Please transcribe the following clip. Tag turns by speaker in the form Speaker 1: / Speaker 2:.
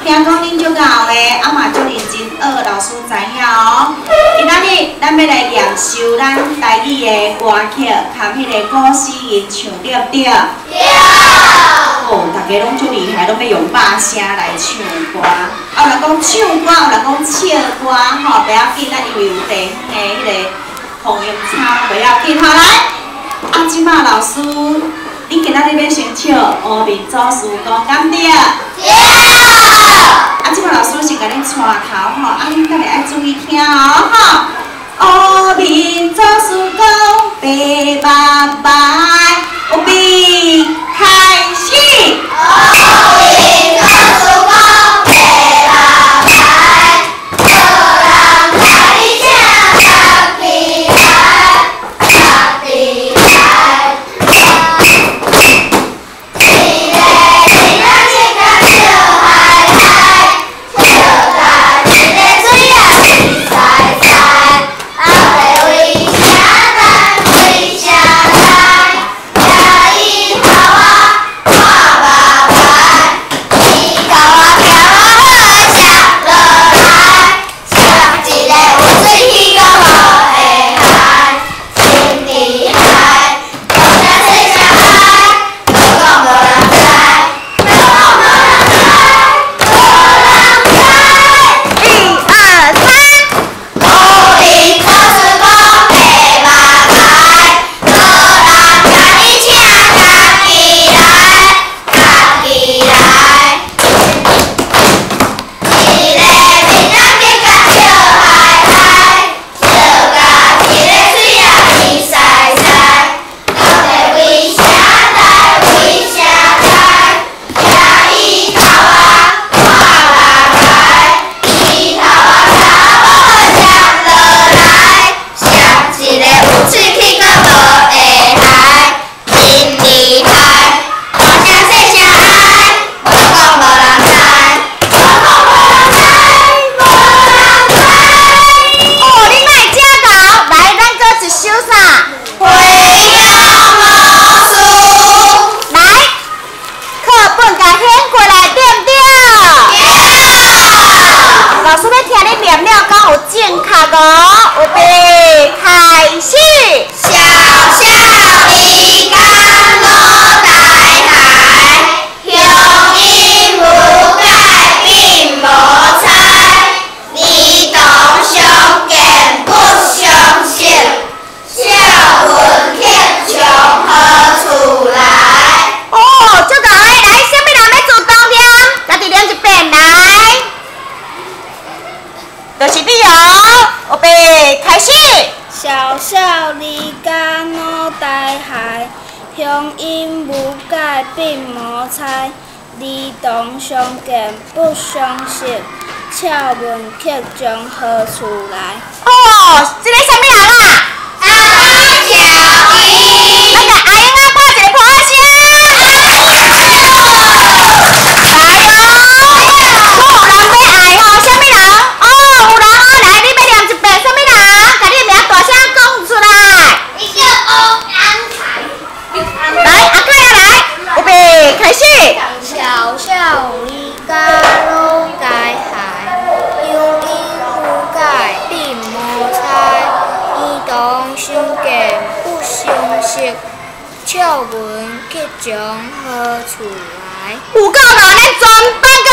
Speaker 1: 聽講恁足𠢕的，啊嘛足認真學，老師知影哦。今仔日咱欲來驗收咱台語的歌曲，含彼個古詩吟唱，對毋對？
Speaker 2: 對。
Speaker 1: 哦，大家攏足厲害，攏欲用肉聲來唱歌。啊，有人講唱歌，有人講笑歌，吼，袂要緊，咱因為有地方的彼個方言差，袂要緊，吼來。啊，這擺老師，恁今仔日欲先唱《烏面祖師公》，敢對？
Speaker 2: 對。
Speaker 1: 啊，這擺老師先共恁帶頭吼，啊，恁等下愛注意聽哦，吼。烏面祖師公，白目白，預備開始。
Speaker 2: 烏面祖師公，白目白，無人共你請家己來，家己來。一个囡仔一甲笑嗨嗨，笑甲一个喙仔水塞塞，到底为啥咱为啥来？听伊予我看目白，伊共我徛我好食落來，啥人一个有喙齒閣無會害，真厲害，大聲細聲愛，無講無人知，無講無人知，無人知。
Speaker 1: 一二三。
Speaker 2: 烏面祖師公白目白，無人共你請家己來，家己來。一个囡仔一甲笑嗨嗨，笑甲一个喙仔水塞塞，到底為啥來？為啥來？聽伊予我看目白，伊予我查某食落來，啥一个有喙齒閣無會害，真厲害，大聲細聲愛，無講無人知，無講無人知，無人知。
Speaker 1: 哦，你哪會遮𠢕？來，咱閣一首啥？
Speaker 2: 回鄉魔術。
Speaker 1: 來，課本共掀過來，對毋對？
Speaker 2: 對。
Speaker 1: 老師欲聽你念了，敢有正確哦？預備，開始。
Speaker 2: 小小里敢落大海，鄉音無改鬢無猜。兒童相見不相識，笑問客從何處來。
Speaker 1: 哦，足𠢕的，來，啥物人欲主動念？家己念一遍來。就是你哦，預備，開始。
Speaker 3: 小小里敢落大海，鄉音無改鬢無猜。兒童相見不相識，笑問客從何處來。
Speaker 1: 哦，這个啥物人啊？
Speaker 2: 阿小英。
Speaker 1: 咱共阿英仔拍一个噗仔聲。來哦，閣有人欲愛吼，啥物人？哦，有人哦，來，你欲念一遍，啥物人？共你的名大聲講出來。
Speaker 2: 你叫歐安凱。
Speaker 1: 來，阿凱啊來，預備，開始。
Speaker 3: 小小里敢落大海，鄉音無改鬢無猜。兒童相見不相識，笑問客從何處來。
Speaker 1: 有夠𠢕，咱全班閣